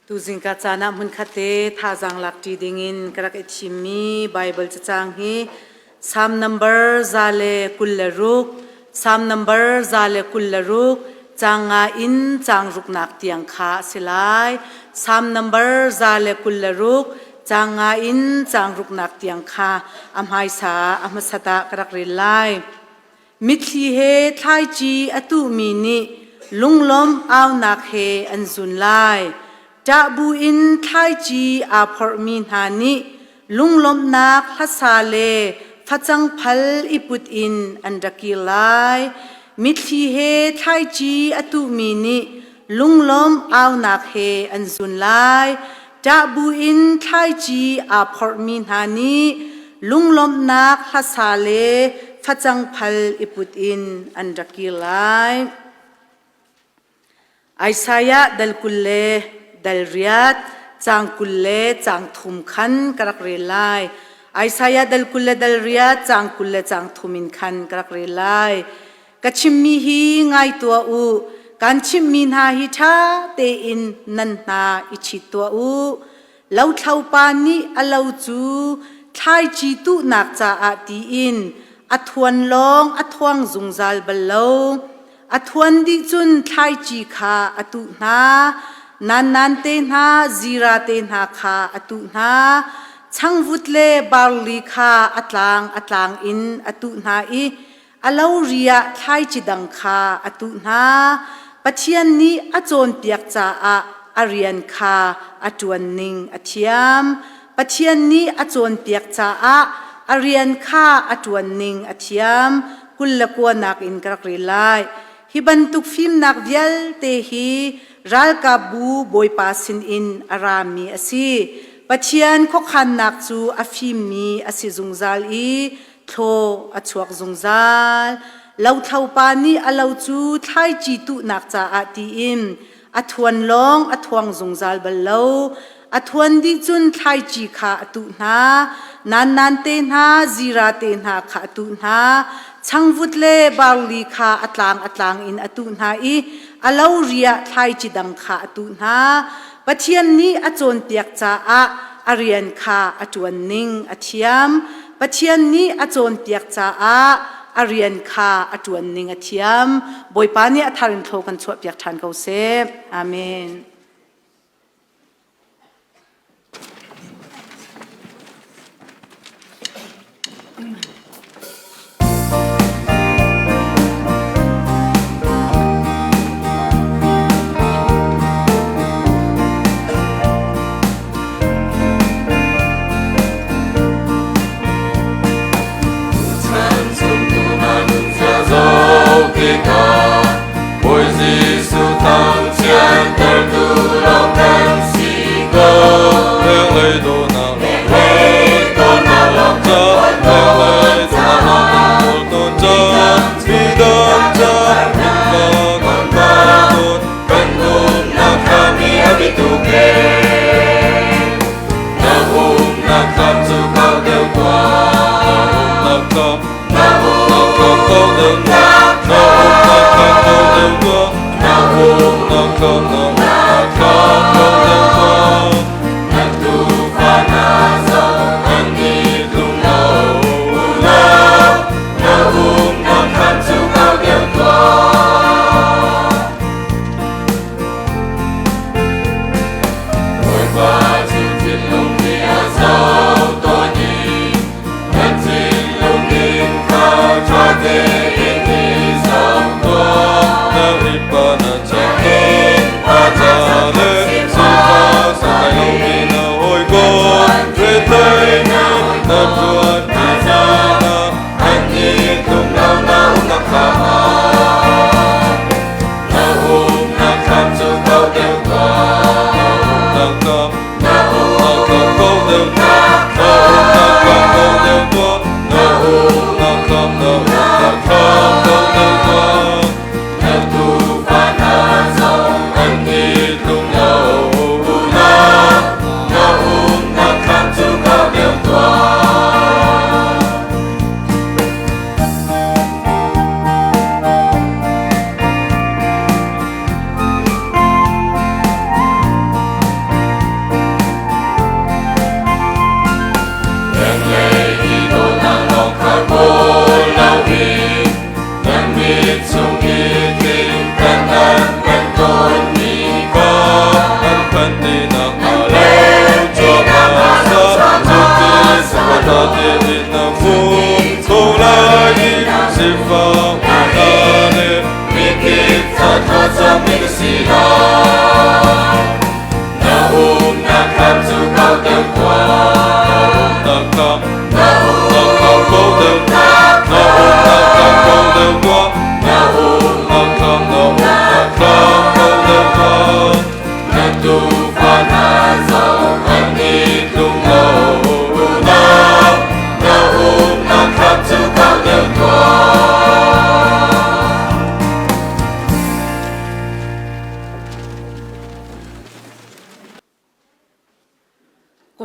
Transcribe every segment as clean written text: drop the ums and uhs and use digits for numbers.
Tuzing ka caan ah hmunkhat te thazaang lak ṭi dingin ka rak i thimmi Baibal cacang hi Psalm number 126, Psalm number 126, caang nga in caang ruknak tiang kha a si lai. Psalm number 126, caang nga in caang ruknak tiang kha a hmaisa a hmasat ah ka rak rel lai. Mitthli he thlaici a tuhmi nih lunglawmh aunak he an zun lai. Ṭah buin thlaici aa phorhmi hna nih lunglawmhnak hlasa le facang phal i put in an ra kir lai. Mitthli he thlaici a tuhmi nih lunglawmh aunak he an zun lai. Ṭah buin thlaici aa phorhmi hna nih lunglawmhnak hlasa le facang phal i put in an ra kir lai. Isaiah dal 20 le dal riat, caang 20 le caang thum khan ka rak rel lai. Isaiah dal 20 le dal riat, caang 20 le caang thum in khan ka rak rel lai. Ka chimmi hi ngai tuah u. Kan chimhmi hna hi ṭha tein nan hna i chit tuah u. Lothlopa nih a lo cu thlaici tuhnak caah tiin a thuan lawng a thuang zungzal bal lo. A thuan dih cun thlaici kha a tuh hna. Nannan te hna, zira te hna kha a tuh hna. Changvut le barli kha a tlang a tlang in a tuh hna i a lo ri ah thlaici dang kha a tuh hna. Pathian nih a cawnpiak caah a rian kha a ṭuan ning a thiam. Pathian nih a cawnpiak caah a rian kha a ṭuan ning a thiam. 29 in ka rak rel lai. Hi bantuk fimnak vialte hi ralkapbu Bawipa sinin a rami a si. Pathian khuakhannak cu a fimmi a si zungzal i thlaw a chuak zungzal. Lothlopa nih a lo cu thlaici tuhnak caah tiin a thuan lawng a thuang zungzal bal lo. A thuan dih cun thlaici kha a tuh hna. Nannan te hna, zira te hna kha a tuh hna. Changvut le barli kha a tlang a tlang in a tuh hna i a lo riah thlaici dang kha a tuh hna. Pathian nih a cawnpiak caah a rian kha a ṭuan ning a thiam. Pathian nih a cawnpiak caah a rian kha a ṭuan ning a thiam. Bawipa nih a thar in thlaw kan chuahpiak ṭhan ko seh. Amen. Bawi Jesuh thangchiattertu lawng kan si ko. Lenglei dawhnak lawng ca, lenglei dawhnak lawng kawl tawn ca, midang ca, innka kan kai tawn, kan nunnak thlami a bi tuk e. Na umnak thlam cu kau deuh tuah. Na umnak thlam, na umnak thlam kau deuh tuah. Na umnak thlam kau deuh tuah. Na umnak thlam, na umnak thlam kau deuh tuah. Na tufa hna zong an i tlum lo. Unau, na umnak thlam cu kau deuh tuah. Bawipa cu thinlung nih a zoh tawn i na thinlung in kha ṭha tein i zoh tuah. Na ripa na chakte a ca le sifak santlai lomi na hawikom retheimi na ṭuan ṭi hna an i tlum lo na umnak caah. Na umnak thlam cu kau deuh tuah. Na umnak thlam, na umnak thlam kau deuh tuah. Na umnak thlam kau deuh tuah. Na umnak thlam, na umnak thlam kau deuh tuah. Na tufa hna zong an i tlum lo. Unau, na umnak thlam cu kau deuh tuah.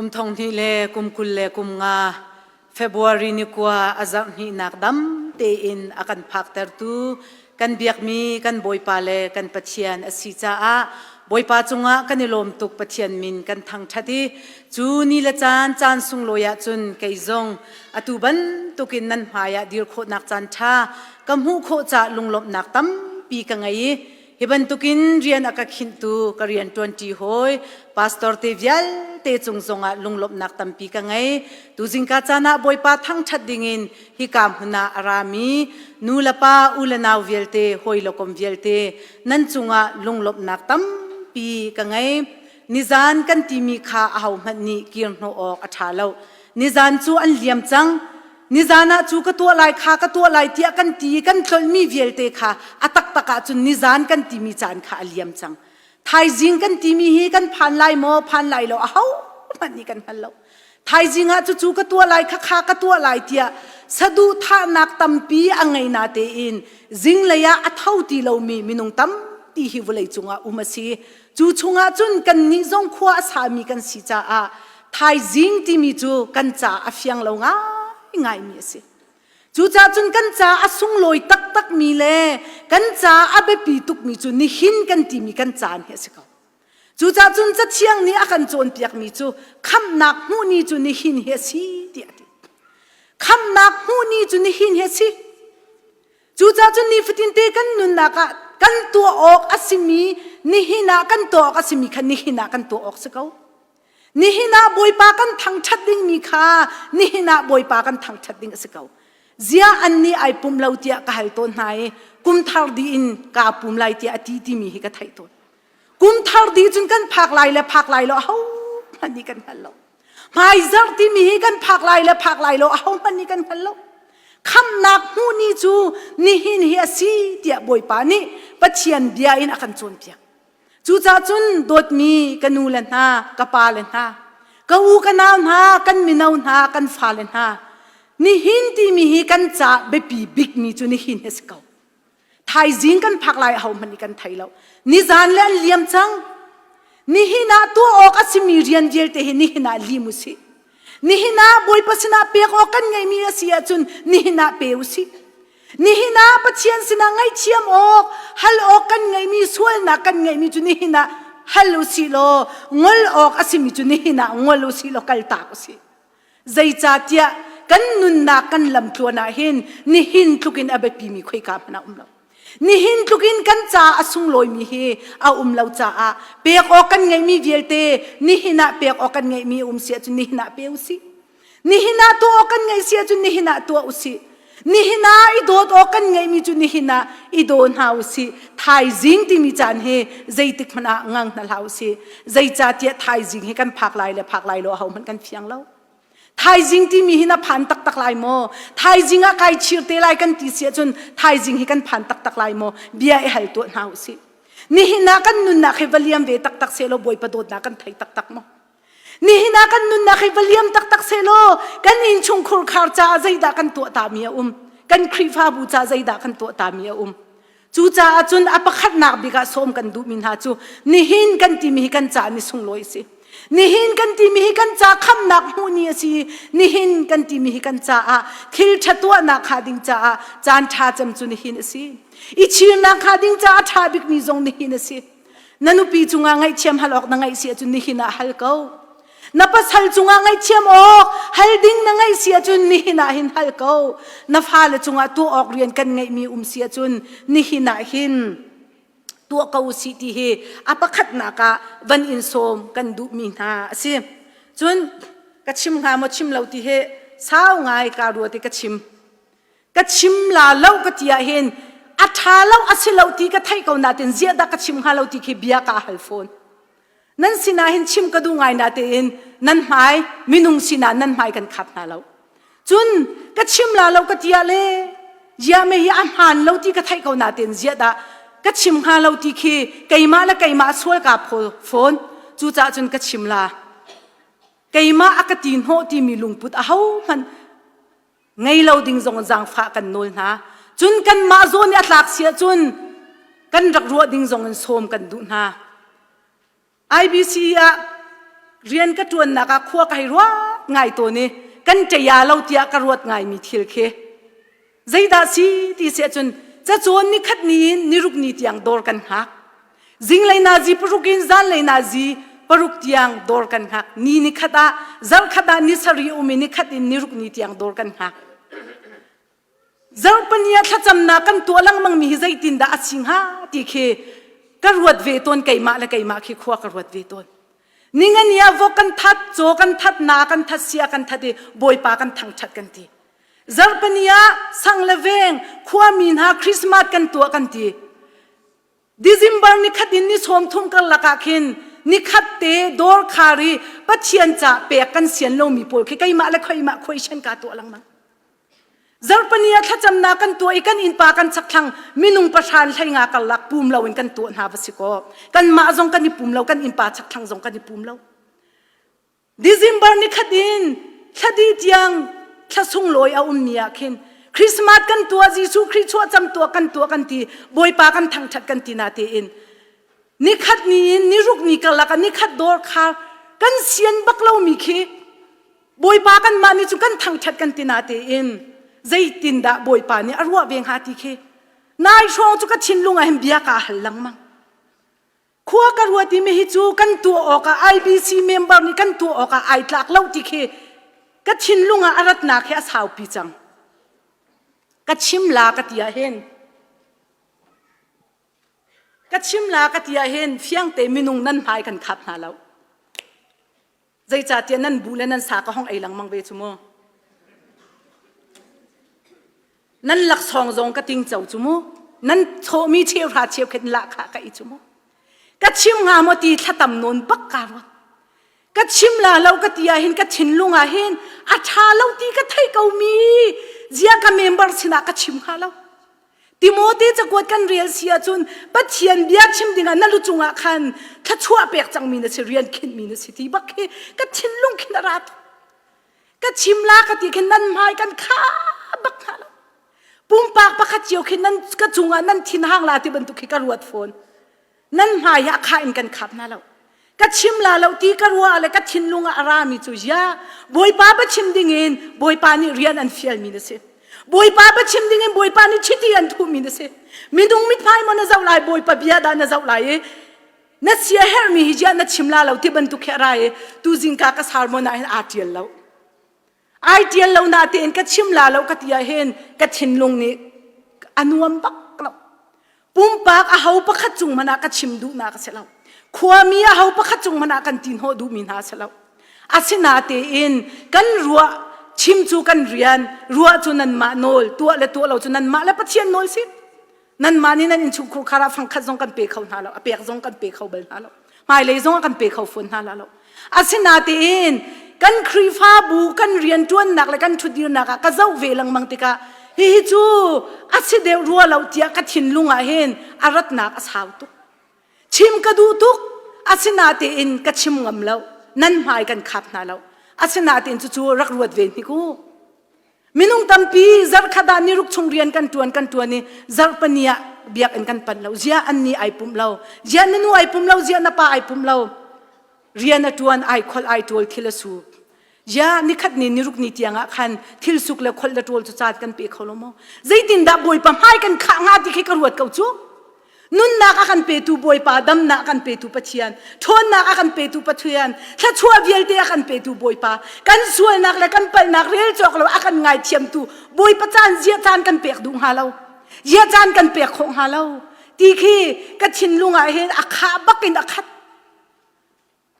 Kum thong hnih le kum 20 le kum nga February ni kua a zarh hnihnak dam tein a kan phaktertu kan biakmi kan Bawipa le kan Pathian a si caah Bawipa cungah kan i lawm tuk. Pathian min kan thangṭhat i cu ni le caan caan sunglawi ah cun kei zong atu bantukin nan hmai ah dir khawhnak caan ṭha ka hmuh khawh caah lunglawmhnak tampi ka ngei i hi bantukin rian a ka khinhtu ka rian ṭuanṭi hawi pastor te vialte cung zongah lunglawmhnak tampi ka ngei. Tuzingka caan ah Bawipa thangṭhat dingin hika hmun ah a rami nu le pa, u le nau vialte, hawi le kom vialte nan cungah lunglawmhnak tampi ka ngei. Nizan kan timi kha ahohmanh nih kir hnawh awk a ṭha lo. Nizan cu an liam cang. Nizan ah cu ka tuah lai, kha ka tuah lai tiah kan ti i kan tlolhmi vialte kha a taktak ahcun nizan kan timi caan kha a liam cang. Thaizing kan timi hi kan phan lai maw, phan lai lo, ahohmanh nih kan hngal lo. Thaizing ah cucu ka tuah lai, khakha ka tuah lai tiah saduhthahnak tampi a ngei na tein zinglei ah a tho ti lomi minung tampi hi vawlei cungah um a si. Cu chungah cun kannih zong khua a sami kan si caah thaizing timi cu kan ca a fiang lo ngaingaimi a si. Cucaah cun kan ca a sunglawi taktakmi le kan ca a biapi tukmi cu nihin kan timi kan caan hi a si ko. Cucaah cun Cathiang nih a kan cawnpiakmi cu khamhnak hmuh ni cu nihin hi a si tiah a ti. Khamhnak hmuh ni cu nihin hi a si. Cucaah cun nifatin te kan nunnak ah kan tuah awk a simi nihin ah kan tuah awk a simi kha nihin ah kan tuah awk si ko. Nihin ah Bawipa kan thangṭhat dingmi kha nihin ah Bawipa kan thangṭhat ding a si ko. Ziah an nih ai pum lo tiah ka hal tawn hna i kum thar dih in kaa pum lai tiah a ti timi hi ka theih tawn. Kum thar dih cun kan phak lai le phak lai lo ahohmanh nih kan hngal lo. Hmaizarh timi hi kan phak lai le phak lai lo ahohmanh nih kan hngal lo. Khamhnak hmuh ni cu nihin hi a si tiah Bawipa nih Pathian bia in a kan cawnpiak. Cucaah cun dawtmi ka nu le hna, ka pa le hna, ka u ka nau hna, kan mino hna, kan fale hna, nihin timi hi kan ca biapi bikmi cu nihin hi a si ko. Thaizing kan phak lai ahohmanh nih kan thei lo. Nizan le an liam cang. Nihin ah tuah awk a simi rian vialte hi nihin ah lim u sih. Nihin ah Bawipa sinah pek awk kan ngeimi a si ahcun nihin ah pe u sih. Nihin ah Pathian sinah ngaihthiam awk, hal awk kan ngeimi sualnak kan ngeimi cu nihin ah hal u sih law ngol awk a simi cu nihin ah ngol u sih law kaltak u sih. Zeicahtiah kan nunnak kan lamtluan ah hin nihin tluk in a biapimi khoika hmanh a um lo. Nihin tluk in kan ca a sunglawimi hi a um lo caah pek awk kan ngeihmi vialte nihin ah pek awk kan ngeihmi a um si ahcun nihin ah pe u sih. Nihin ah tuah awk kan ngeih si ahcun nihin ah tuah u sih. Nihin ah i dawt awk kan ngeihmi cu nihin ah i daw hna u sih. Thaizing timi caan hi zeitik hmanh ah ngang hna hlah u sih. Zeicahtiah thaizing hi kan phak lai le phak lai lo ahohmanh kan fiang lo. Thaizing timi hi na phan taktak lai maw? Thaizing ah kai chir te lai kan ti si ahcun thaizing hi kan phan taktak lai maw? Bia i hal tuah hna u sih. Nihin ah kan nunnak hi va liam ve taktak seh law Bawipa dawtnak kan thei taktak maw? Nihin ah kan nunnak hi va liam taktak sehlaw kan innchungkhur khar caah zeidah kan tuah tami a um? Kan Khrihfabu caah zeidah kan tuah tami a um? Cucaah cun a pakhatnak bik ah sawm kan duhmi hna cu nihin kan timi hi kan caah ni sunglawi a si. Nihin kan timi hi kan ca khamnak hmuh ni a si. Nihin kan timi hi kan caah thil ṭha tuahnak hnga ding caah caan ṭha cem cu nihin a si. I chirnak hnga ding caah ṭha bikmi zong nihin a si. Na nupi cungah ngaihthiam hal awk na ngaih si ahcun nihin ah hal ko. Na pasal cungah ngaihthiam awk hal ding na ngaih si ahcun nihin ah hin hal ko. Na fale cungah tuah awk rian kan ngeihmi um si ahcun nihin ah hin tuah ko usih ti hi a pakhatnak ah van in sawm kan duhmi hna a si. Cun ka chim hnga maw chim lo ti hi sau ngai kaa ruat i ka chim. Ka chim la lo ka ti ah hin a ṭha lo a si lo ti ka theih ko nain ziah dah ka chim hnga lo ti khi bia ka hal fawn. Nan sinah hin chim ka duh ngai natein nan hmai minung sinah nan hmai kan khap hna lo. Cun ka chim la lo ka ti ah le ziah me hi a hmaan lo ti ka theih ko natein ziah dah ka chim hnga lo ti khi keimah le keimah sual kaa phaw fawn. Cucaah cun ka chim la. Keimah a ka ti hnawh timi lungput ahohmanh ngei lo ding zong zaangfah kan nawl hna. Cun kanmah zawn i a tlak si ahcun kan rak ruah ding zong in sawm kan duh hna. IBC ah Rian ka ṭuannak ah khua ka hei ruat ngai tawn i kan ṭaya lo tiah ka ruat ngaimi thil khi zeidah si ti si ahcun cacawn nikhat ni in niruk ni tiang dawr kan hngak. Zinglei nazi paruk in zanlei nazi paruk tiang dawr kan hngak. Ni nikhat ah zarkhat ah ni sarih um i nikhat in niruk ni tiang dawr kan hngak. Zarhpini ah thlacamnak kan tuah lengmang mi hi zeitindah a si hnga ti khi ka ruat ve tawn keimah le keimah khi khua ka ruat ve tawn. Ningani ah vok kan that, caw kan that, na kan that, sia kan that i Bawipa kan thangṭhat kan ti. Zarhpini ah sang le veng khuami hna Christmas kan tuah kan ti. December nikhat in ni 30 karlak ah khin nikhat te dawr khar i Pathian ca pek kan sian lomi pawl khi keimah le keimah question ka tuah lengmang. Zarhpini ah thlacamnak kan tuah i kan innpa kan chakthlang minung pahran hleinga karlak pum loin kan tuah hna va si kaw kanmah zong kan i pum lo kan innpa chakthlang zong kan i pum lo. December nikhat in thladi tiang thla sunglawi a ummi ah khin Christmas kan tuah Jesuh Khrih chuahcam tuah kan tuah kan ti Bawipa kan thangṭhat kan ti na tein nikhat ni in niruk ni karlak ah nikhat dawr khar kan sian bak lomi khi Bawipa kanmah nih cun kan thangṭhat kan ti na tein zeitindah Bawipa nih a ruah ve hnga ti khi nai hrawng cu ka thinlung ah hin bia kaa hal lengmang. Khua ka ruat i hi cu kan tuah awkah IBC member nih kan tuah awkah ai tlak lo ti khi ka thinlung ah a ratnak hi a saupi cang. Ka chim la ka ti ah hin ka chim la ka ti ah hin fiangte minung nan hmai kan khap hna lo. Zeicahtiah nan bu le nan sa ka hong ei lengmang ve cu mu. Nan laksawng zong ka ting co cu mu. Nan chawhmi cheuhra cheukhat in lahkhah ka i cu mu. Ka chim hnga maw ti thlatam nawn bak ka ruat. Ka chim la lo ka ti ah hin ka thinlung ah hin a ṭha lo ti ka thei ko mi zia ka member sinah ka chim hnga lo. Timote cakuat kan rel si ahcun Pathian bia chim dingah na lu cungah khan thluachuah pek cangmi na si rian khinhmi na si ti bak khi ka thinlung khin a ra tuk. Ka chim la ka ti khin nan hmai kan kha bak hna lo. Pumpak pakhat cio khin nan ka cungah nan thin hang la ti bantuk khi ka ruat fawn. Nan hmai ah kha in kan khap hna lo. Ka chim la lo ti ka ruah le ka thinlung ah a rami cu ya Bawipa ba chim ding in Bawipa nih rian an fialmi na si. Bawipa ba chim ding in Bawipa nih chiti an thuhmi na si. Minung mithmai maw na zoh lai Bawipa bia dah na zoh lai i na sia herhmi hi jiah na chim la lo ti bantuk khi a ra i tu zingka ka sermon ah hin aa ṭial lo. Ai ṭial lo na tein ka chim la lo ka ti ah hin ka thinlung nih a nuam bak lo. Pumpak aho pakhat cung hmanh ah ka chim duhnak a si lo. Khuami aho pakhat cung hmanh ah kan ti hnawh duhmi hna a si lo. Asinatein kan ruah chim cu kan rian, ruah cu nanmah nawl, tuah le tuah lo cu nanmah le Pathian nawl si. Nanmah nih nan innchungkhur khar ah fangkhat zong kan pe kho hna lo, a pek zong kan pe kho bal hna lo. Hmailei zong ah kan pe kho fawn hna lo. Asinatein kan Khrihfabu kan rianṭuannak le kan ṭhutdirnak ah ka zoh ve lengmang tikah hihi cu a si deuh rua lo tiah ka thinlung ah hin a ratnak a sau tuk. Chim ka duh tuk asinatein ka chim ngam lo. Nan hmai kan khap hna lo. Asinatein cucu rak ruat ve hnik u. Minung tampi zarhkhat ah niruk chung rian kan ṭuan kan ṭuan i zarhpani ah biakinn kan panh lo. Ziah an ni ai pumh lo. Ziah na nu ai pum lo, ziah na pa ai pum lo. Rian a ṭuan, ai kholh, ai ṭawl, thil a su. Ziah nikhat ni niruk ni tiang ah khan thil suk le kholh le ṭawl cu caan kan pe kho lo maw? Zeitindah Bawipa hmai kan khah hnga ti khi ka ruat ko cu. Nunnak a kan petu Bawipa, damnak a kan petu Pathian, ṭhawnnak a kan petu Pathian, thluachuah vialte a kan petu Bawipa, kan sualnak le kan palhnak rel cawk lo a kan ngaithiamtu Bawipa caan zia caan kan pek duh hnga lo. Zia caan kan pek khawh hnga lo. Ti khi ka thinlung ah hin a khah bak in a khat.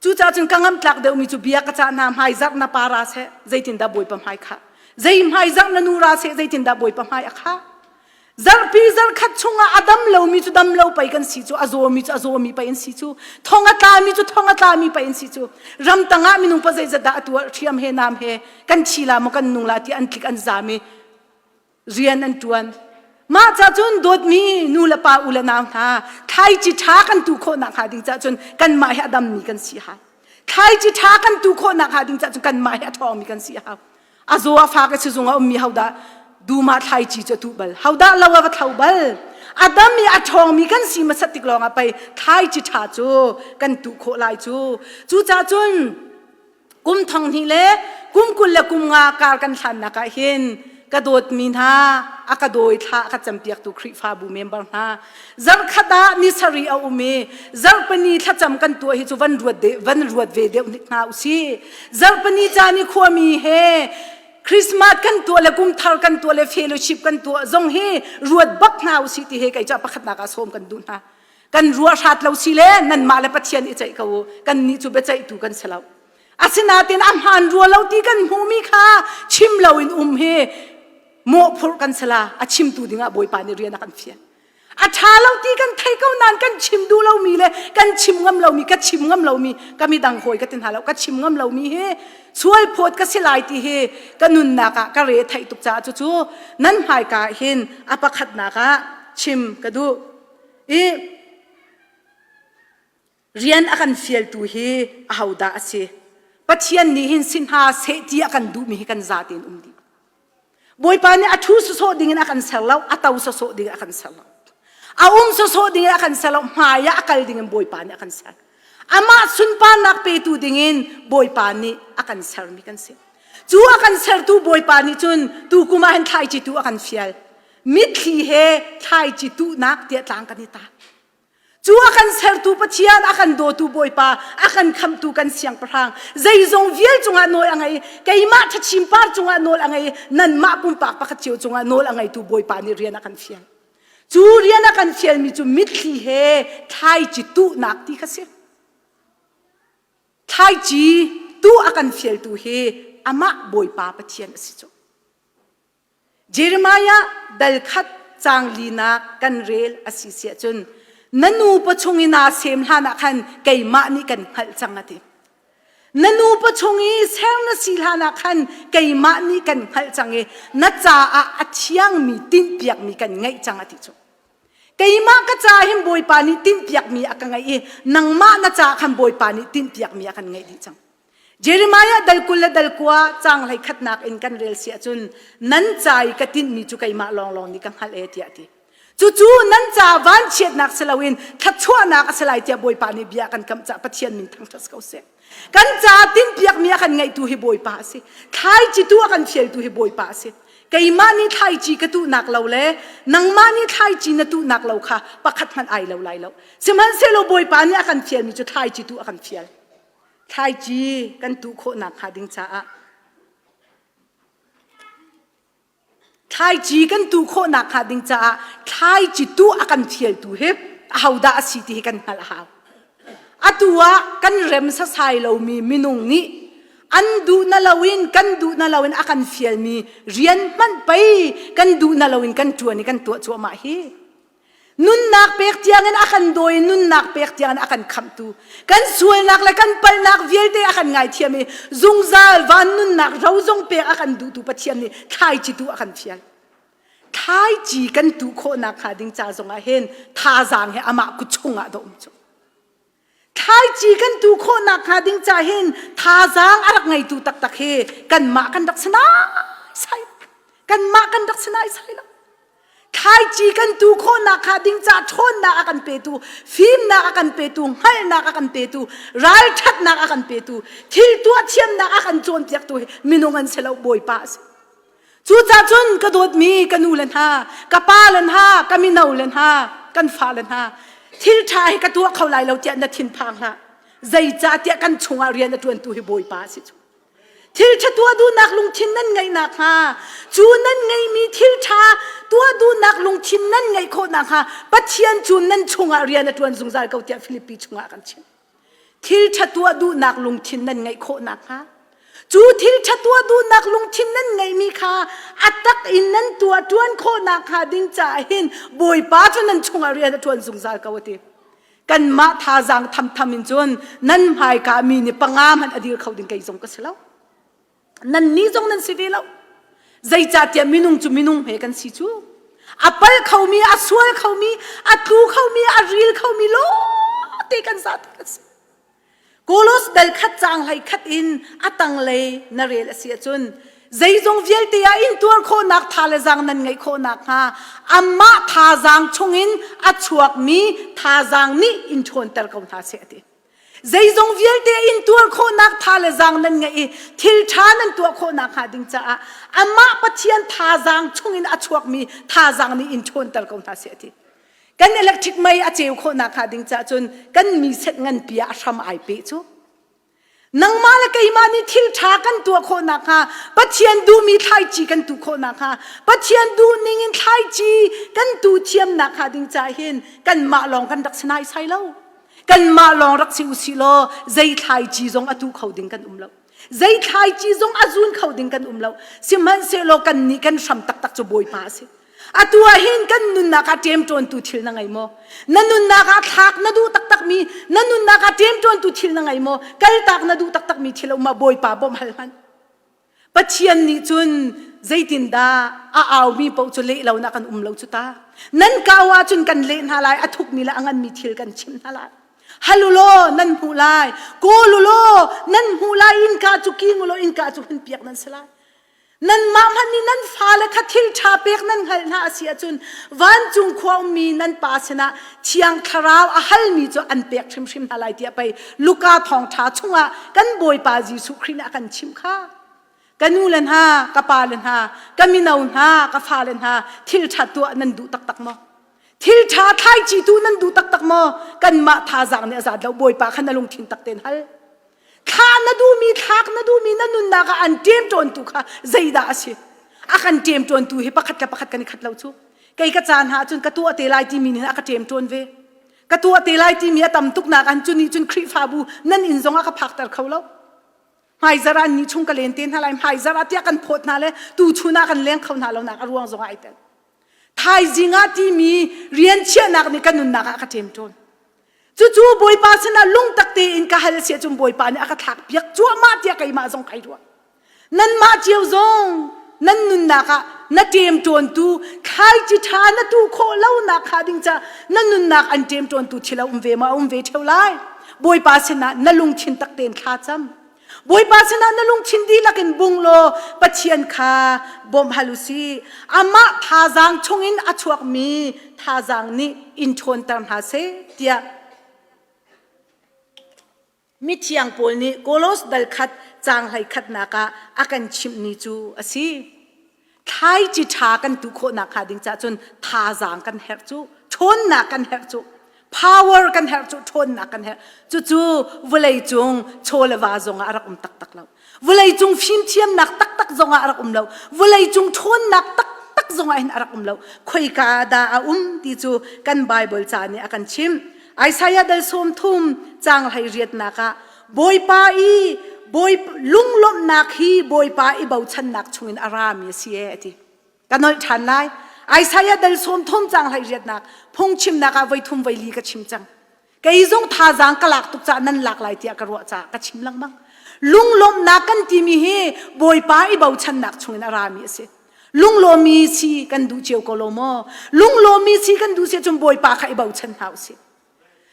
Cucaah cun ka ngamtlak deuhmi cu bia ka cah hna hmaizarh na pa ra seh zeitindah Bawipa hmai khah zei hmaizarh na nu ra seh zeitindah Bawipa hmai a khah zarhpi zarhkhat chungah a dam lomi cu dam lo pei kan si cu a zawmi cu a zawmi pei an si cu thong a tlami cu thong a tlami pei an si cu ramtang ah minung pa zeizat dah a tuah ṭhiam he nam he kan thi la maw kan nung la ti an tlik an zam i rian an ṭuan. Mah ca cun dawtmi nu le pa u le nau hna thlaici ṭha kan tu khawh nakhnga ding cah cun kanmah hi a dammi kan si hau. Thlaici ṭha kan tu khawh nakhnga ding cah cun kanmah hi a ṭhawngmi kan si hau. A zaw a fak i sizung a ummi hodah dum ah thlaici cu a tuh bal. Hodah lo a va thlo bal. A dam i a ṭhawngmi kan si hmasat tik lawngah pei thlaici ṭha cu kan tuh khawh lai cu. Cucaah cun. Kum thong hnih le kum 20 le kum nga kar kan hlannak ah hin ka dawtmi hna a ka dawi thla a ka campiaktu Khrihfabu member hna zarkhat ah ni sarih a um i zarhpini thlacam kan tuah hi cu van ruat de van ruat ve deuh hnik hna usih zarhpini caan i khuami he Christmas kan tuah le kum thar kan tuah le fellowship kan tuah zong hi ruat bak hna usih ti he kei cu pakhatnak ah sawm kan duh hna kan ruah hrat lo si le nanmah le Pathian i ceih ko u kan nih cu biaceihtu kan si lo asinain a hmaan rua lo ti kan hmuhmi kha chim loin um hi mawhphurh kan si la a chimtu dingah Bawipa nih rian a kan fial a ṭha lo ti kan thei ko nain kan chim duh lomi le kan chim ngam lomi ka chim ngam lomi ka midang hawi ka ti hna lo ka chim ngam lomi hi sual phawt ka si lai ti hi ka nunnak ah ka re theih tuk caah cucu nan hmaika hin a pakhatnak ah chim ka duh i rian a kan fialtu hi ahodah a si Pathian nih hin si hna seh ti a kan duhmi hi kan za tein um dih Bawipa nih a ṭhu sawsawh dingin a kan ser lo a to sawsawh dingin a kan ser lo a um sawsawh dingin a kan ser lo hmai ah a kal dingin Bawipa nih a kan ser amah sunparnak petu dingin Bawipa nih a kan sermi kan si cu a kan sertu Bawipa nih cun tu kum ah hin thlaici tu a kan fial mitthli he thlaici tuhnak tiah tlang kan i ta Cu a kan sertu Pathian, a kan dawtu Bawipa, a kan khamtu kan siangpahrang, zeizong vial cungah nawl a ngei, keimah thachim par cungah nawl a ngei, nanmah pumpak pakhat cio cungah nawl a ngeitu Bawipa nih rian a kan fial. Cu rian a kan fialmi cu mitthli he thlaici tuhnak ti kha si. Thlaici tuh a kan fialtu hi amah Bawipa Pathian a si cu. Jeremiah dal khat caang linak kan rel a si siah cun na nu pawchung i naa sem hlan ah khan keimah nih kan hngalh cang a ti. Na nu pawchung i ser na si hlan ah khan keimah nih kan hngalh cang i na caah a thiangmi tinhpiakmi kan ngeih cang a ti cu. Keimah ka ca hin Bawipa nih tinhpiakmi a ka ngeih i nangmah na ca khan Bawipa nih tinhpiakmi a kan ngeih dih cang. Jeremiah dal 20 le dal 9 caang hlei khatnak in kan rel si ahcun nan ca i ka tinhmi cu keimah lawnglawng nih ka hngalh e tiah a ti. Cucu nan ca vanchiatnak si loin thluachuahnak a si lai tiah Bawipa nih bia a kan kamh caah Pathian min thangṭhat si ko seh. Kan ca tinhpiakmi a kan ngeihtu hi Bawipa a si. Thlaici tu a kan fialtu hi Bawipa a si. Keimah nih thlaici ka tuhnak lo le nangmah nih thlaici na tuhnak lo kha pakhat hmanh ai lo lai lo. Sihmanhsehlaw Bawipa nih a kan fialmi cu thlaici tu a kan fial. Thlaici kan tuh khawh nakhnga ding caah thlaici kan tuh khawh nakhnga ding caah thlaici tuh a kan fialtu hi ahodah a si ti hi kan hngalh a hau. Atu ah kan rem sasai lomi minung nih an duh na loin kan duh na loin a kan fialmi rian hmanh pei kan duh na loin kan ṭuan i kan tuah cuahmah hi. Nunnak pek tiangin a kan dawi nunnak pek tiangin a kan khamhtu kan sualnak le kan palhnak vialte a kan ngaithiam i zungzal van nunnak ro zong pek a kan duhtu Pathian nih thlaici tu a kan fial. Thlaici kan tuh khawhnak hnga ding ca zongah hin thazaang he amah kut chungah dah um cu. Thlaici kan tuh khawhnak hnga ding ca hin thazaang a rak ngeitu taktak hi kanmah kan rak si naisai. Kanmah kan rak si naisai lo. Thlaici kan tu khawhnak hnga ding ca ṭhawnnak a kan petu, fimnak a kan petu, hngalhnak a kan petu, ralṭhatnak a kan petu, thil tuah thiamnak a kan cawnpiaktu hi minung an si lo, Bawipa a si. Cucaah cun ka dawtmi ka nu le hna, ka pa le hna, ka mino le hna, kan fa le hna, thil ṭha hi ka tuah kho lai lo tiah na thinphang hlah. Zeicahtiah kan chungah rian a ṭuantu hi Bawipa a si cu. Thil ṭha tuah duhnak lungthin nan ngeih nakhnga, cu nan ngeihmi thil ṭha tuah duhnak lungthin nan ngeih khawh nakhnga Pathian cu nan chungah rian a ṭuan zungzal ko tiah Filipi chungah a kan chimh. Thil ṭha tuah duhnak lungthin nan ngeih khawh nakhnga cu thil ṭha tuah duhnak lungthin nan ngeihmi kha a tak in nan tuah ṭuan khawh nakhnga ding caah hin Bawipa cu nan chungah rian a ṭuan zungzal ko a ti. Kanmah thazaang thamtham in cun nan hmaika mi nih panga hmanh a dir kho ding kei zong ka si lo. Nannih zong nan si ve lo. Zeicahtiah minung cu minung he kan si cu. A pal khomi, a sual khomi, a tlu khomi, a ril khomi lawngte kan zate kan si. Kolos dal khat caang hlei khat in a tanglei na rel a si ahcun zeizong vialte ah intuar khawhnak tha le zaang nan ngeih khawh nakhnga amah thazaang chungin a chuakmi thazaang nih in ṭhawnter ko hna seh a ti. Zeizong vialte in tuar khawhnak tha le zaang nan ngeih i thil ṭha nan tuah khawhnak hnga ding caah amah Pathian thazaang chungin a chuakmi thazaang nih in ṭhawnter ko hna seh a ti. Kan electric mei a ceu khawhnak hnga ding caah cun kan mi set nganpi ah a hram ai peh cu. Nangmah le keimah nih thil ṭha kan tuah khawh nakhnga Pathian duhmi thlaici kan tuh khawh nakhnga Pathian duh ning in thlaici kan tuh thiam nakhnga ding caah hin kanmah lawng kan rak si naisai lo. Kanmah lawng rak si usih law zei thlaici zong a tuh kho ding kan um lo. Zei thlaici zong a zun kho ding kan um lo. Sihmanhsehlaw kannih kan hram taktak cu Bawipa a si. Atu ah hin kan nunnak ah ṭemṭawntu thil na ngei maw? Na nunnak ah thlak na duh taktakmi, na nunnak ah ṭemṭawntu thil na ngei maw? Kaltak na duh taktakmi thil a um ah Bawipa bawmh hal hmanh. Pathian nih cun zeitindah a aumi paoh cu leh lo na kan um lo cu ta. Nan kau ahcun kan leh hna lai, a thukmi le a nganmi thil kan chimh hna lai. Hal u law nan hmuh lai, kawl u law nan hmuh lai, innka cu king u law innka cu hun piak nan si lai. Nanmah hmanh nih nan fale kha thil ṭha pek nan hngalh hna a si ahcun vancung khua ummi nan Pa sinah Thiang Thlarau a halmi cu an pek hrimhrim hna lai tiah pei Luka thawngṭha chungah kan Bawipa Jesuh Khrih nih a kan chimh kha. Ka nu le hna, ka pa le hna, ka mino hna, ka fale hna, thil ṭha tuah nan duh taktak maw? Thil ṭha thlaici tu nan duh taktak maw? Kanmah thazaang nih a zat lo, Bawipa kha na lungthin tak tein hal. Thlah na duhmi thlak na duhmi na nunnak ah an ṭemṭawntu kha zeidah a si? A kan ṭemṭawntu hi pakhat le pakhat kan i khat lo cu. Kei ka caan hna cun ka tuah te lai timi nih a ka ṭemṭawn ve. Ka tuah te lai timi a tam tuk nak an cu nih cun Khrihfabu nan inn zong a ka phakter kho lo. Hmaizarh ah ni chung ka len te hna lai, hmaizarh ah tiah kan phawt hna le tu chun ah kan leng kho hna lo nak a ruang zong ah ai tel. Thaizing ah timi rian chiahnak nih ka nunnak ah a ka ṭemṭawn. Cucu Bawipa sinah lungtak tein ka hal si ahcun Bawipa nih a ka thlak piak cuahmah tiah keimah zong kai ruah. Nanmah cio zong nan nunnak ah na ṭemṭawntu thlaici ṭha na tuh khawh lonak hnga ding ca na nunnak an ṭemṭawntu thil a um ve maw a um ve ṭheo lai. Bawipa sinah na lungthin tak tein thla cam. Bawipa sinah na lungthin dihlak in bung law Pathian kha bawmh hal u sih. Amah thazaang chungin a chuakmi thazaang nih in ṭhawnter hna seh tiah mithiang Paul nih Kolos dal khat caang hlei khatnak ah a kan chimhmi cu a si. Thlaici ṭha kan tuh khawhnak hnga ding caah cun thazaang kan herh cu, ṭhawnnak kan herh cu, power kan herh cu, ṭhawnnak kan herh. Cucu vawleicung chaw le va zongah a rak um taktak lo. Vawleicung fimthiamnak taktak zongah a rak um lo. Vawleicung ṭhawnnak taktak zongah hin a rak um lo. Khoika dah a um ti cu kan Bible ca nih a kan chimh. Isaiah dal 30 caang hlei riatnak ah Bawipa i bawi lunglawmhnak hi Bawipa i bochannak chungin a rami a si ee a ti. Ka nolh ṭhan lai. Isaiah dal 30 caang hlei riatnak phungchimnak ah voi thum voi li ka chim cang. Kei zong thazaang ka lak tuk caah nan lak lai tiah ka ruah caah ka chim lengmang. Lunglawmhnak kan timi hi Bawipa i bochannak chungin a rami a si. Lunglawmi si kan duh cio ko lo maw? Lunglawmi si kan duh si ahcun Bawipa kha i bochan hna usih.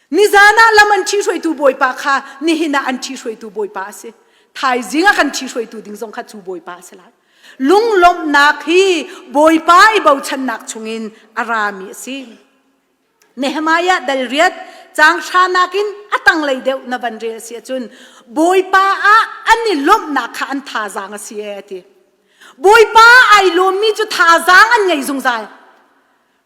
Nizan ah lam an ṭhihruaitu Bawipa kha nihin ah an ṭhihruaitu Bawipa a si. Thaizing ah kan ṭhihruaitu ding zong kha cu Bawipa a si lai. Lunglawmhnak hi Bawipa i bochannak chungin a rami a si. Nehemiah dal riat caang hranak in a tanglei deuh na van rel si ahcun Bawipa ah an i lawmhnak kha an thazaang a si ee a ti. Bawipa ai lawmmi cu thazaang an ngei zungzal.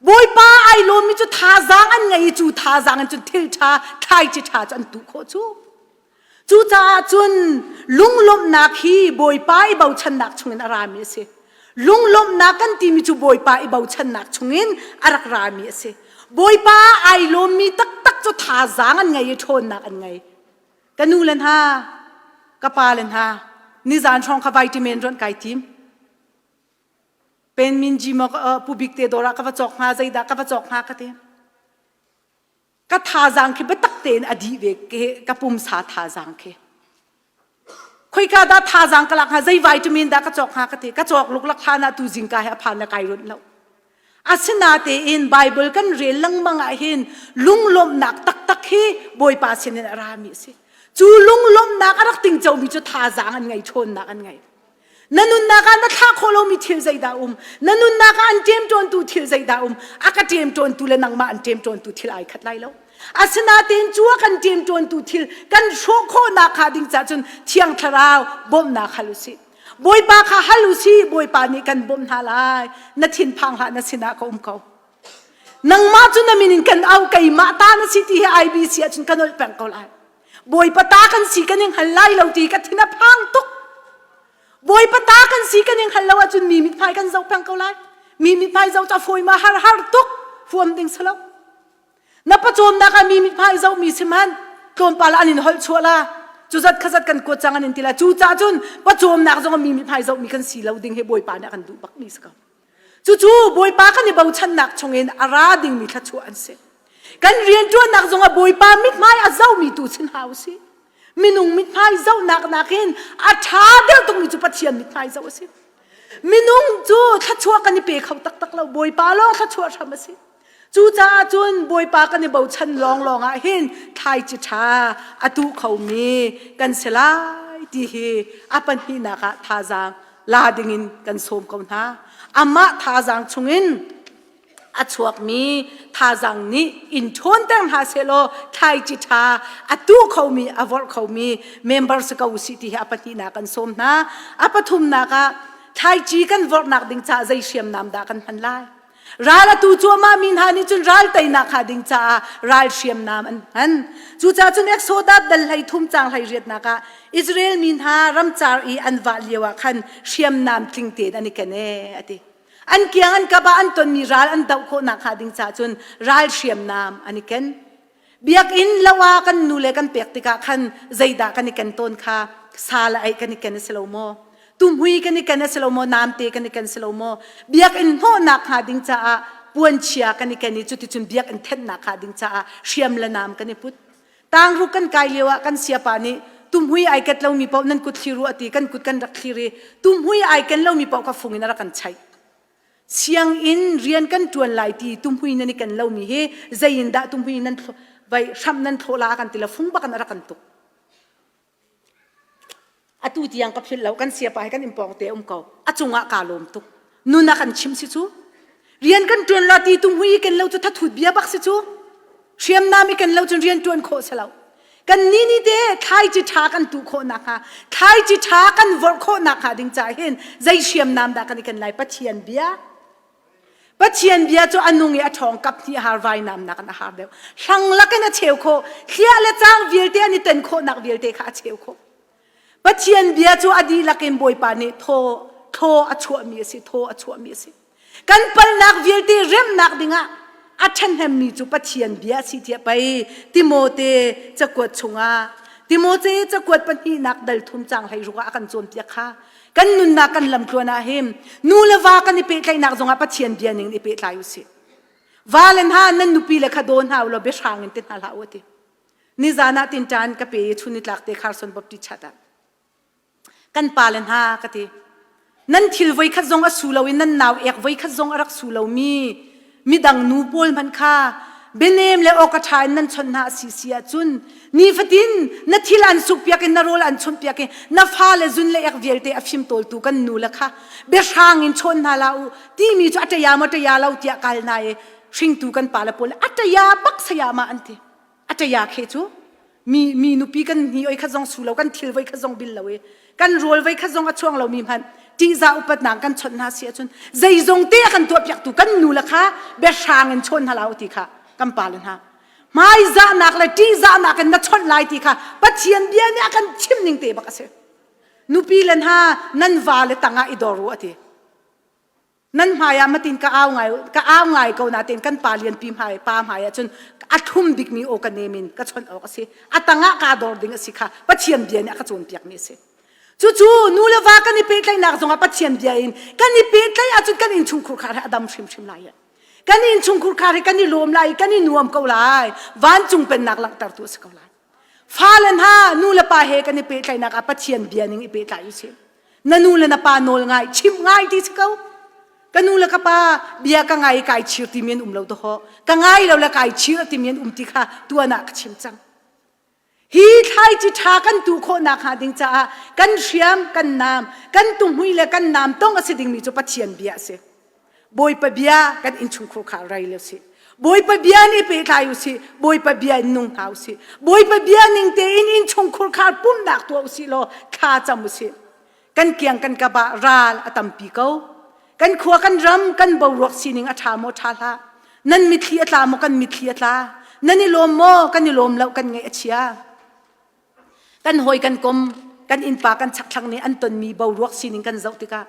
Bawipa ai lawmmi cu thazaang an ngei i cu thazaang in cun thil ṭha thlaici ṭha cu an tuh khawh cu. Cucaah cun lunglawmhnak hi Bawipa i bochannak chungin a rami a si. Lunglawmhnak kan timi cu Bawipa i bochannak chungin a rak rami a si. Bawipa ai lawmmi taktak cu thazaang an ngei i ṭhawnnak an ngei. Ka nu le hna, ka pa le hna, nizan hrawng kha vitamin rawnh kai tim. Pen min ji maw pu bik te dawr ah ka va cawk hnga zeidah ka va cawk hnga ka ti. Ka thazaang khi biatak tein a dih ve ka pumsa thazaang khi. Khoika dah thazaang ka lak hnga zei vitamin dah ka cawk hnga ka ti. Ka cawk luklak hlan ah tu zingka he a phan le kai runh lo. Asinatein Bible kan rel lengmang ah hin lunglawmhnak taktak hi Bawipa sinin a rami a si. Cu lunglawmhnak a rak tingcomi cu thazaang an ngei, ṭhawnnak an ngei. Na nunnak ah na thlah khawh lomi thil zeidah um? Na nunnak ah an ṭemṭawntu thil zeidah um? A ka ṭemṭawntu le nangmah an ṭemṭawntu thil ai khat lai lo. Asinain cu a kan ṭemṭawntu thil kan hrawh khawhnak hnga ding caah cun Thiang Thlarau bawmhnak hal u sih. Bawipa kha hal u sih, Bawipa nih kan bawmh hna lai. Na thinphang hlah, na sinah ka um ko. Nangmah cu na min in kan auh, keimah ta na si ti hi IBC ahcun ka nolh peng ko lai. Bawipa ta kan si kan in hngal lai lo ti ka thin a phang tuk. Bawipa ta kan si kan in hngal lo ahcun mi mithmai kan zoh peng ko lai. Mi mithmai zoh cu a fawi ma har har tuk fuam ding si lo. Na pawcawmnak ah mi mithmai zohmi si hmanh tlawmpal ah an in holh chuah la. Cu zat kha zat kan kuat cang an in ti la. Cu caah cun pawcawmnak zong ah mi mithmai zohmi kan si lo ding hi Bawipa nih a kan duh bakmi si ko. Cucu Bawipa kan i bochannak chungin a ra dingmi thluachuah an si. Kan rianṭuannak zongah Bawipa mithmai a zohmi tu chin hau si. Minung mithmai zohnak nakin a ṭha deuh tukmi cu Pathian mithmai zoh a si. Minung cu thluachuah kan i pe kho taktak lo. Bawipa lawng thluachuah hram a si. Cucaah cun Bawipa kan i bochan lawnglawng ah hin thlaici ṭha a tuh khomi kan si lai ti hi a pahnihnak ah thazaang la dingin kan sawm ko hna. Amah thazaang chungin a chuakmi thazaang nih in ṭhawnter hna sehlaw thlaici ṭha a tuh khomi a vorh khomi member si ko usih ti hi a pahnihnak kan sawm hna. A pathumnak ah thlaici kan vorhnak ding caah zei hriamnam dah kan hman lai? Ral a tu cuahmah mi hna nih cun ral teinak hnga ding caah ral hriamnam an hman. Cucaah cun Exodus dal hlei thum cang hlei riatnak ah Israel mi hna ramcar i an vah lio ah khan hriamnam tling tein an i ken ee a ti. An kiang an kap ah an tonmi ral an doh khawhnak hnga ding caah cun ral hriamnam an i ken. Biakinn lo ah kan nu le kan pek tikah khan zeidah kan i ken tawn kha sa le ei kan i ken a si lo maw? Tuhmui kan i ken a si lo maw? Namte kan i ken si lo maw? Biakinn hnawhnak hnga ding caah puanchia kan i ken i cuticun biakinn thenhnak hnga ding caah hriam le nam kan i put. Tangruk kan kai lio ah kan siapa nih tuhmui ai ket lomi paoh nan kut thlir u a ti kan kut kan rak thlir i tuhmui ai ken lomi paoh kha fung in a rak kan chaih. Sianginn rian kan ṭuan lai ti tuhmui nan i ken lomi hi zei in dah tuhmui nan vai hramh nan thlawh la kan ti la fung bak in a rak kan tuk. Atu tiang ka philh lo kan siapa hi kan in pawng te um ko. A cungah kaa lawm tuk. Nun a kan chim si cu. Rian kan ṭuan la ti tuhmui i ken lo cu thathut bia bak si cu. Hriamnam i ken lo cun rian ṭuan khawh si lo. Kan ni ni te thlaici ṭha kan tuh khawh nakhnga thlaici ṭha kan vorh khawh nakhnga ding caah hin zei hriamnam dah kan i ken lai Pathian bia. Pathian bia cu a nung i a ṭhawng kap hnih a har vainam nak in a har deuh. Hlang lakin a cheu khawh. Hliah le cang vialte an i ten khawhnak vialte kha a cheu khawh. Pathian bia cu a dihlak in Bawipa nih thaw thaw a chuahmi a si, thaw a chuahmi a si. Kan palhnak vialte remnak dingah a ṭhahnemmi cu Pathian bia a si tiah pei Timote cakuat chungah Timote cakuat pahnihnak dal thum cang hlei ruk ah a kan cawnpiak kha. Kan nunnak kan lamtluan ah hin nu le va kan i pehtlaihnak zongah Pathian bia ning in i pehtlai u sih. Va le hna nan nupi le kha daw hna u law biahrang in ti hna hlah u a ti. Nizan ah tinṭan ka pe i chun nitlak te Carson Baptist chat ah kan pa le hna ka ti nan thil voikhat zong a su lo i nan nau ek voikhat zong a rak su lomi midang nu pawl hmanh kha bianem le awka ṭha in nan chawnh hna a si si ahcun nifatin na thil an sukpiak in na rawl an chumhpiak i na fale zun le ek vialte a fimtawltu kan nu le kha biahrang in chawn hna la u timi cu a ṭaya maw ṭaya lo tiah kal na i hringtu kan pale pawl a ṭaya bak saya ma an ti a ṭaya khe cu mi mi nupi kan hni oi khat zong su lo kan thil voi khat zong bil lo i kan rawl voi khat zong a chuang lo mi hmanh ṭihzah upatnak kan chawnh hna si ahcun zeizong te a kan tuahpiaktu kan nu le kha biahrang in chawn hna la ti kha kan pa le hna hmaizahnak le ṭihzahnak in na chawnh lai ti kha Pathian bia nih a kan chim ning te bak a si nupi le hna nan va le tangah i dor u a ti Nan hmai ah matin ka au ngai ka au ngai ko natein kan pa lianpi hmai pa hmai ah cun a thlum bikmi aw ka nem in ka chawnh awk a si. A tangah kaa dor ding a si kha Pathian bia nih a ka cawnpiakmi a si. Cucu nu le va kan i pehtlaihnak zongah Pathian bia in kan i pehtlaih ahcun kan innchungkhur khar hi a dam hrimhrim lai. Kan innchungkhur khar hi kan i lawm lai, kan i nuam ko lai. Vancung pennak langhtertu a si ko lai. Fale hna nu le pa he kan i pehtlaihnak ah Pathian bia ning i pehtlai u sih. Na nu le na pa nawl ngai, chimh ngai ti si ko. Ka nu le ka pa bia ka ngai kai chir timi an um lo to Ka ngai lo le kai chir timi an um ti kha tuan ah ka chim cang. Hi thlaici ṭha kan tu khawhnak hnga ding caah kan hriam, kan naam, kan tuhmui le kan naam tong a si dingmi cu Pathian bia a si. Bawipa bia kan innchungkhur kha rei lo si. Bawipa bia nih pehtlai u sih. Bawipa bia in nung hna u sih. Bawipa bia ning tein innchungkhur khar pumhnak tuah u sih law thla cam u sih. Kan kiang kan kap ah ral a tampi ko. Kan khua kan ram kan boruak sining a ṭha maw ṭha hlah. Nan mitthli a tla maw kan mitthli a tla. Nan i lawm maw kan i lawm lo kan ngaih a chia. Kan hawi kan kom kan innpa kan chakthlang nih an tonmi boruak sining kan zoh tikah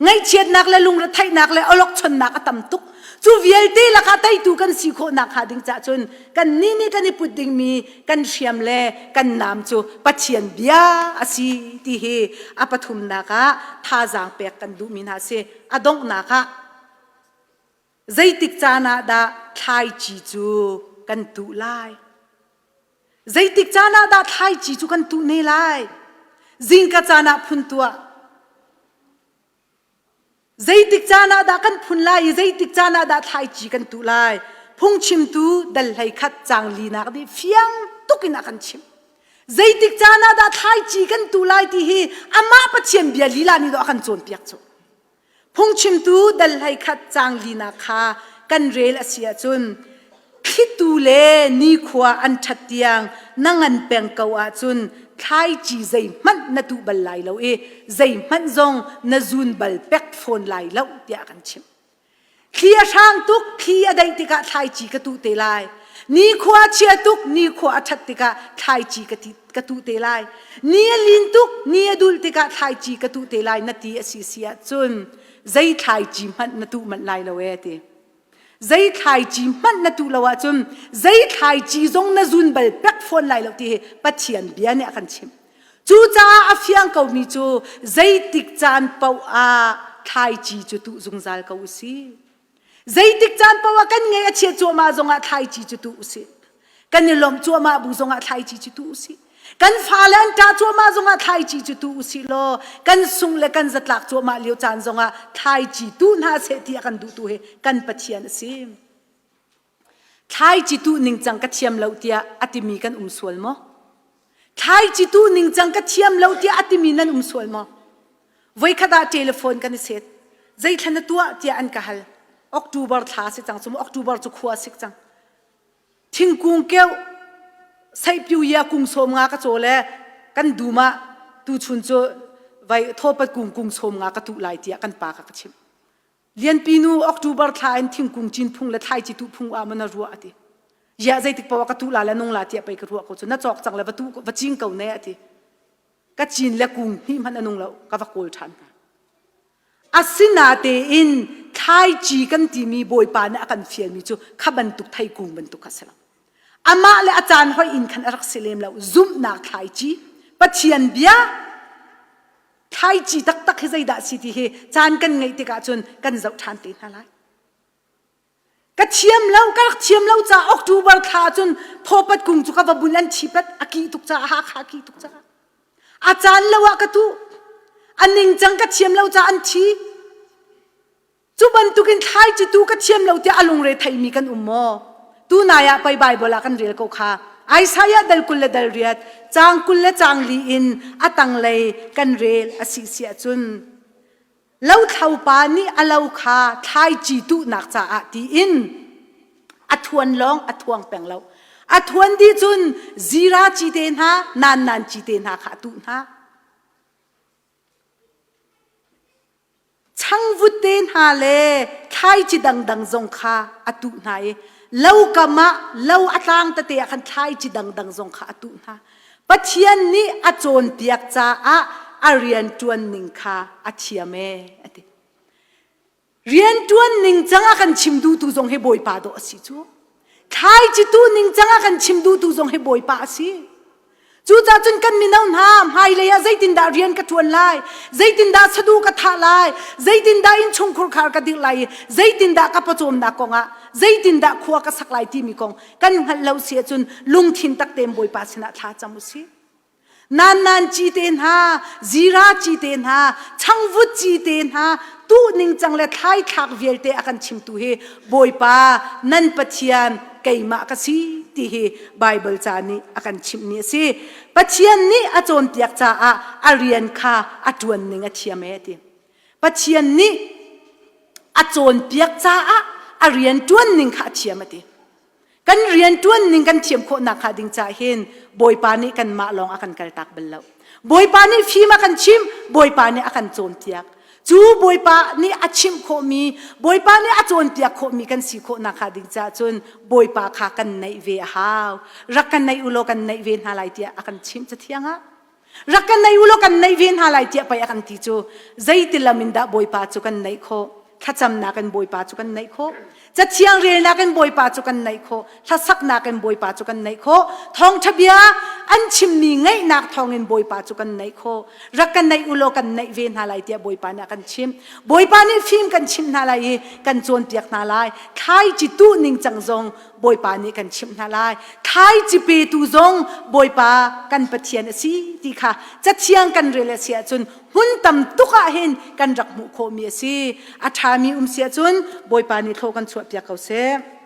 ngaihchiatnak le lungretheihnak le awlokchonnak a tam tuk. Cu vialte lakah teitu kan si khawh nakhnga ding cah cun kan nih nih kan i put dingmi kan hriam le kan naam cu Pathian bia a si ti hi a pathumnak ah thazaang pek kan duhmi hna a si. A donghnak ah zeitik caan ah dah thlaici cu kan tuh lai? Zeitik caan ah dah thlaici cu kan tuh ne lai? Zingka caan ah phun tuah. Zeitik caan ah dah kan phun lai i zeitik caan ah dah thlaici kan tuh lai? Phungchimtu dal hlei khat caang linak nih fiang tuk in a kan chimh. Zeitik caan ah dah thlaici kan tuh lai ti hi amah Pathian bia lila nih dawh a kan cawnpiak cu. Phungchimtu dal hlei khat caang linak kha kan rel a si ahcun thlitu le nikhua an ṭhat tiang na ngan peng ko ahcun thlaici zeihmanh na tuh bal lai lo i zeihmanh zong na zun bal pek fawn lai lo tiah a kan chimh. Thli a hrang tuk, thli a daih tikah thlaici ka tuh te lai. Nikhua chia tuk, nikhua a ṭhat tikah thlaici ka, ti, ka tuh te lai. Ni a lin tuk, ni a dul tikah thlaici ka tuh te lai na ti a si si ahcun zei thlaici hmanh na tuh manh lai lo ee ti. Zei thlaici hmanh na tuh lo ahcun zei thlaici zong na zun bal pek fawn lai lo ti hi Pathian bia nih a kan chimh. Cucaah a fiang komi cu zeitik caan paoh ah thlaici cu tuh zungzal ko u sih. Zeitik caan paoh ah kan ngei a chiat cuahmah zongah thlaici cu tuh u sih. Kan i lawmh cuahmah bu zongah thlaici cu tuh u sih. Kan fale an ṭah cuahmah zongah thlaici cu tuh u sih law kan sung le kan zatlak cuahmah lio caan zongah thlaici tuh hna seh ti a kan duhtu hi kan Pathian a si. Thlaici tuh ningcang ka thiam lo tiah a timi kan um sual maw? Thlaici tuh ningcang ka thiam lo tiah a timi nan um sual maw? Voikhat ah telephone kan i set. Zeithla na tuah tiah an ka hal. October thla si cang cu October cu khua sik cang. Thingkung keuh seihpiu ia kung sawm nga ka caw le kan dum ah tuchun cu vai thawpat kung kung sawm nga ka tuh lai tiah kan pa ka ka chimh. Lianpi nu October thla in thingkung cin phung le thlaici tuh phung ah maw na ruah a ti. Ziah zeitik paoh ah ka tuh la le nung la tiah pei ka ruah ko cu na cawk cang le va tu va cing ko ne a ti. Ka cin le kung hnih hmanh a nung lo ka va kawl ṭhan hna. Asinatein thlaici kan timi Bawipa nih a kan fialmi cu kha bantuk theikung bantuk kha si lo. Amah le a caan hoih in khan a rak si lem lo. Zumhnak thlaici, Pathian bia, thlaici taktak hi zeidah si ti hi caan kan ngeih tikah cun kan zoh ṭhan te hna lai. Ka thiam lo, ka rak thiam lo caah October thla cun thawpat kung cu ka va bun an thi pat a kih tuk caah Hakha kih tuk caah. A caan lo ah ka tuh. A ningcang ka thiam lo caah an thi. Cu bantukin thlaici tu ka thiam lo tiah a lungre theimi kan um maw? Tunai ah pei Baibal ah kan rel ko kha. Isaiah dal 20 le dal riat, caang 20 le caang li in a tanglei kan rel a si si ahcun lothlopa nih a lo kha thlaici tuhnak caah tiin a thuan lawng a thuang peng lo. A thuan dih cun zira ci te hna, nan nan ci te hna kha a tuh hna. Changvut te hna le thlaici dangdang zong kha a tuh hna i lo kam ah lo a tlang tete ah khan thlaici dangdang zong kha a tuh hna. Pathian nih a cawnpiak caah a rian ṭuan ning kha a thiam ee a ti. Rianṭuan ningcang a kan chim duhtu zong hi Bawipa dawh a si cu. Thlaici tu ningcang a kan chim duhtu zong hi Bawipa a si. Cucaah cun kan mino hna hmailei ah zeitindah rian ka ṭuan lai, zeitindah sadu ka thah lai, zeitindah innchungkhur khar ka dirh lai i zeitindah ka pawcawmnak kongah zeitindah khua ka sak lai timi kong kan hngalh lo si ahcun lungthin tak tein Bawipa sinah thla cam u sih. Nan nan ci te hna, zira ci te hna, changvut ci te hna, tuh ningcang le thlaithlak vialte a kan chimtu hi Bawipa nan Pathian keimah ka si ti hi Baibal ca nih a kan chimhmi a si. Pathian nih a cawnpiak caah a rian kha a ṭuan ning a thiam ee ti. Pathian nih a cawnpiak caah a rian ṭuan ning kha a thiam a ti. Kan rian ṭuan ning kan thiam khawh nak hnga ding caah hin Bawipa nih kanmah lawng a kan kaltak bal lo. Bawipa nih fim a kan chimh, Bawipa nih a kan cawnpiak. Cu Bawipa nih a chimh khawhmi, Bawipa nih a cawnpiak khawhmi kan si khawh nak hnga ding caah cun Bawipa kha kan naih ve a hau. Rak kan naih u law kan naih ve hna lai tiah a kan chimh cathiang ah. Rak kan naih u law kan naih ve hna lai tiah pei a kan ti cu. Zeiti lam in dah Bawipa cu kan naih khawh? Thlacamnak in Bawipa cu kan naih khawh. Cathiang relnak in Bawipa cu kan naih khawh. Hlasaknak in Bawipa cu kan naih khawh. Thawngṭha bia an chimmi ngaihnak thawngin Bawipa cu kan naih khawh. Rak kan naih u law kan naih ve hna lai tiah Bawipa nih a kan chimh. Bawipa nih fim kan chimh hna lai i kan cawnpiak hna lai. Thlaici tuh ningcang zong Bawipa nih kan chimh hna lai. Thlaici petu zong Bawipa kan Pathian a si ti kha Cathiang kan rel a si ahcun hmun tam tuk ah hin kan rak hmuh khawhmi a si. A ṭhami um si ahcun Bawipa nih thlaw kan chuahpiak ko seh.